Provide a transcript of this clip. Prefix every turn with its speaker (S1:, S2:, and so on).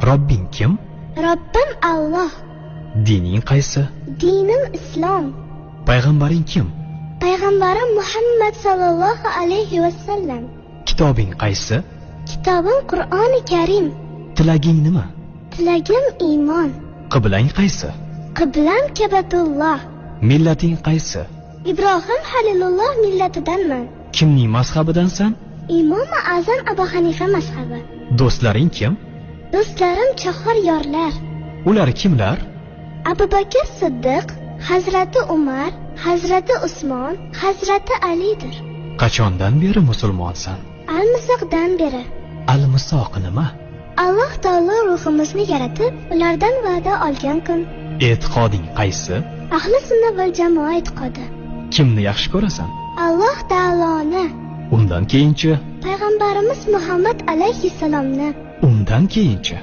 S1: Robbing kim?
S2: Robbim Alloh.
S1: Dining qaysi?
S2: Dinim islom.
S1: Payg'ambaring kim?
S2: Payg'ambarim Muhammad sallallohu alayhi va sallam.
S1: Kitobing qaysi?
S2: Kitobim Qur'oni Karim.
S1: Tilaging nima?
S2: Tilagim iymon.
S1: Qiblang qaysi?
S2: Qiblam Kabatulloh.
S1: Millating qaysi?
S2: Ibrohim Halilulloh millatidanman.
S1: Kimning mazhabidansan?
S2: Imomi Azam Abu Hanifa mazhabi.
S1: Do'stlaring kim?
S2: Do'stlarim chahor yorlar.
S1: Ular kimlar?
S2: Abu Bakr Siddiq, Hazrati Umar, Hazrati Usmon, Hazrati Alidir.
S1: Qachondan beri musulmonsan?
S2: Almisoqdan beri.
S1: Almisoq nima?
S2: Alloh taolo ruhimizni yaratib, ulardan va'da olgan kun.
S1: E'tiqoding qaysi?
S2: Ahli sunna val jamoa e'tiqodi.
S1: Kimni yaxshi ko'rasan?
S2: Alloh taoloni.
S1: Undan keyinchi?
S2: Payg'ambarimiz Muhammad alayhissalomni.
S1: Undan keyinchi?